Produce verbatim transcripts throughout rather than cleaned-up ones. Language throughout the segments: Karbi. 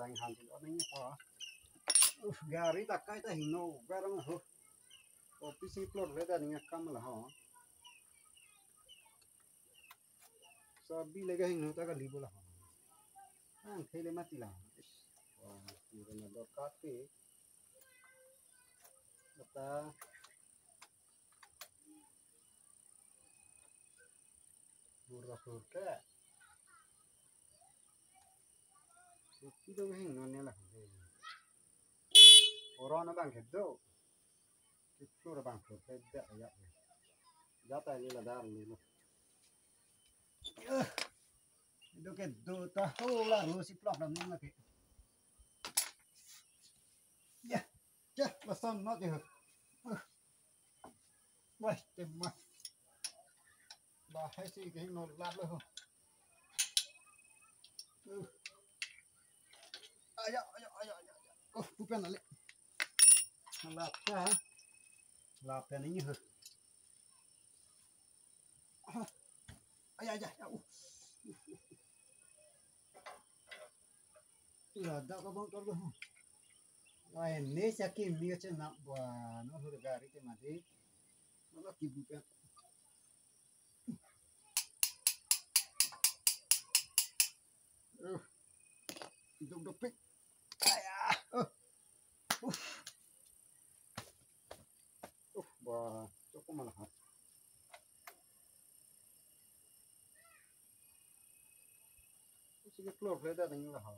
Hang hang ti lo nang pa. Uh, gari ta kai ta hingno garang ho. Office plot le ta ning akam la ho. Sabi le ga hingno ta kali bo la ho. Ang thele mati la. Ish. Wah, ini kena dorkar ke. Kata. Murah surke. Suki do hing non ne la. Orang na bang kedo. Kipur bang kedo ya. Jata ni la dar ni lo. Do kedo ta ho la ro si plok dam ni ma ke. Ya. Ya, lason not ya. Wah, tema. Bahai si kehing no lat lo. Uh. Ayo, ayo, ayo, ayo, ayo. Oh, bukan alik. Lat ya. Lat ya ni. Ah. Ayo, ayo, ayo. Uh. Ladak abang tolo. Wah, ini siakim ni kacang nak buah. No, sudah gari te mati. Mana kibu kan? Uh, hidup dopik. Ayah. Uh. Uh, bah, cukup malah. Sige, floor plate ta ning la ho.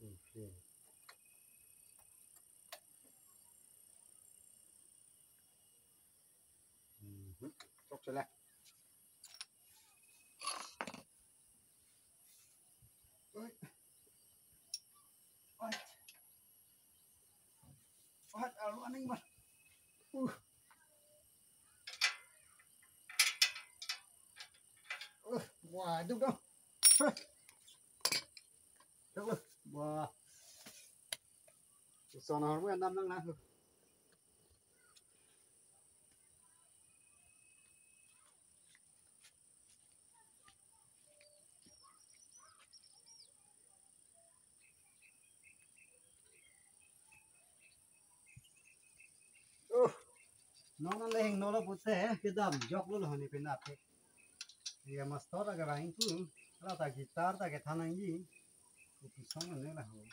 Okay. Mhm. Sok sila. Oi. Oi. Oi, alu aning mas. Uh. Uh, wah, itu dong. Huh. Tuh, wah. Sono harmu enam nang nah. Oh, non le hingno lo pute, kedam jok lo lo ni penap. Ya master ta kevang pu, la ta guitar ta kethan nangji. Kopi song ne la ho.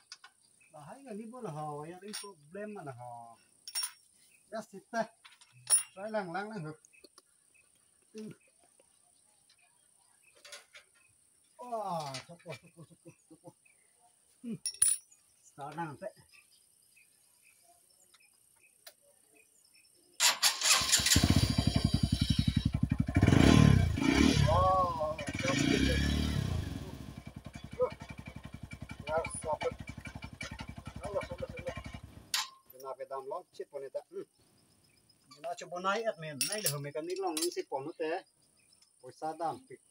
Lahai kali bo la ho, ya ring problem la ho. Ya sita. Try lang lang lang ho. Wah, sopo, sopo, sopo, sopo. Hmm. Start nang pe. Oh, sopo. Uh. Ya, sopo. Allah, sopo, sopo. Kena kedam long chit pon eta. Hmm. Kena chobonai at men. Nai le mechanic long si pon te. Poisa dampik.